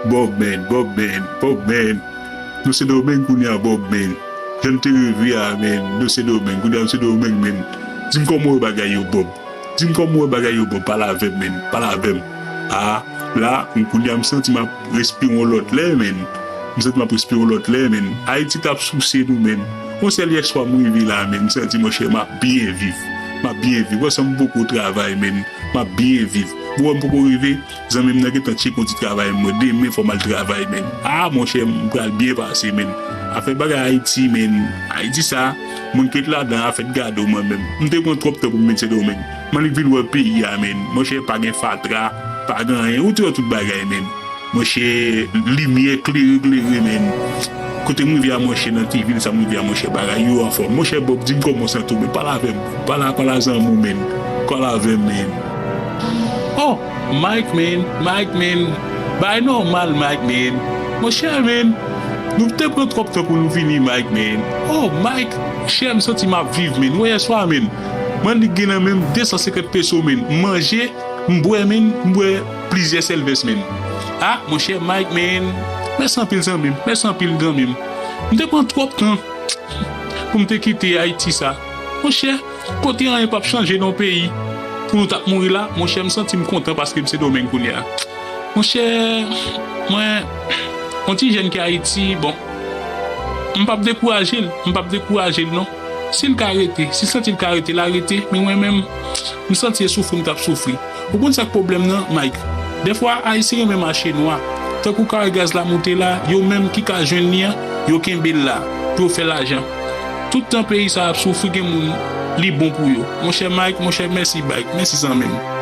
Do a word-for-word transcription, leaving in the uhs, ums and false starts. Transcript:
Bob, man, Bob, man, Bob, man. Nou Sendomeng kounye a, Bob, man. Jan m te reve a, man. Nou Sendomeng, kounye a m Sendomeng, man. Di m kòman w wè bagay yo, Bob. Di m kòman w wè bagay yo, Bob. Pale avè m, man. Pale avè m. A, la, m kounye a m santi m ap respire yon lòt lè, man. M santi m ap respire yon lòt lè, man. Ayiti t ap souse nou, man. Yon sèl yèswa m rive la, man. M santi, monchè, m ap byen viv. M ap byen viv. Wè sa m poko travay, man. M ap byen viv. Ou wè m poko rive, zanmi m nan gentan tcheke yon ti travay mwen. Demen fò m al travay, man. A, monchè, m pral byen pase, man. Afè bagay Ayiti, man. Ayiti sa, moun ki ret ladan a fèt gade w mwen menm. M te pran twòp tan pou m vin Sendomeng. M annik vin wè peyi a, man. Monchè, pa gen fatra, pa gen anyen. Ou te wè tout bagay, man. Monchè, limyè klere, klere, man. Kote m rive a, monchè, nan ti vil sa m rive a, monchè, bagay yo anfòm. Monchè, Bob, di m kòman w santi w, man. Pale avè m. Pale, pale a zanmi w, man. Pale avè m, man. Oh, Mike, man. Mike, man. Bay nòmal, Mike, man. Monchè, man. Nou te pran twòp tan pou nou vini, Mike, man. Oh, Mike. Chè, m santi m ap viv, man. Ou wè yèswa, man. Mwen li gen nan men m de san senkant peso, man. M manje, m bwè, man. M bwè plizyè sèlvès, man. A, monchè, Mike, man. Mèsi anpil, zanmi m. Mèsi anpil, zanmi m. M te pran twòp tan pou m te kite Ayiti sa. Monchè, kote anyen p ap chanje nan yon peyi pou nou t ap mouri la, monchè, m santi m kontan paske m Sendomeng kounye a. Monchè, mwen, yon ti jèn ki Ayiti, bon, m p ap dekouraje l, m p ap dekouraje l non. Si l ka rete, si l santi l ka rete, l a rete, men mwen menm, m santi e soufri m t ap soufri. Ou konn sa k pwoblèm nan, Mike? Dèfwa, Ayisyen renmen mache nwa. Tankou kare gaz la moute la, yo menm ki ka jwenn li an, yo kenbe l la pou yo fè lajan. Tout tan peyi sa ap soufri, gen moun li bon pou yo. Monchè Mike, monchè, mèsi Mike, mèsi zanmi m.